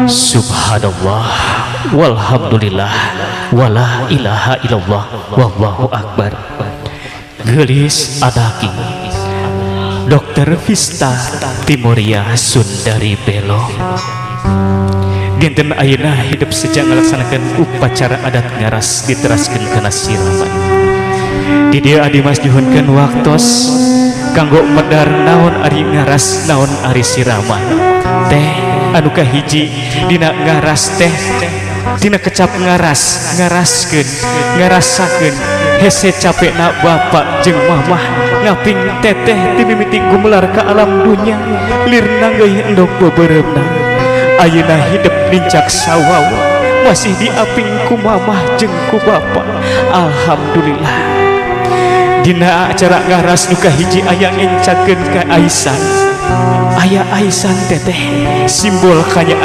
Subhanallah walhamdulillah wala ilaha illallah wallahu akbar. Geulis adaki Dokter Vista Timoria Sundari Belo dinten ayeuna hidup sejak ngalaksanakeun upacara adat ngaras diteraskeun kana siraman. Di dieu Adi Mas nyuhunkeun waktos kanggo medar naon ari ngaras, naon ari siraman teh. Anu kahiji dina ngaras teh, dina kecap ngaras, ngaraskeun, ngarasakeun hese capekna bapak jeung mamah ngaping teteh ti mimiti gumelar ka alam dunya, lir nanggeuy endog beubeureumpna. Ayeuna hidup nincak sawawa masih diaping ku mamah jeung ku bapak, alhamdulillah. Dina acara ngaras nu kahiji aya ngencakeun ka Aisan, aya Aisan teteh simbol kanya.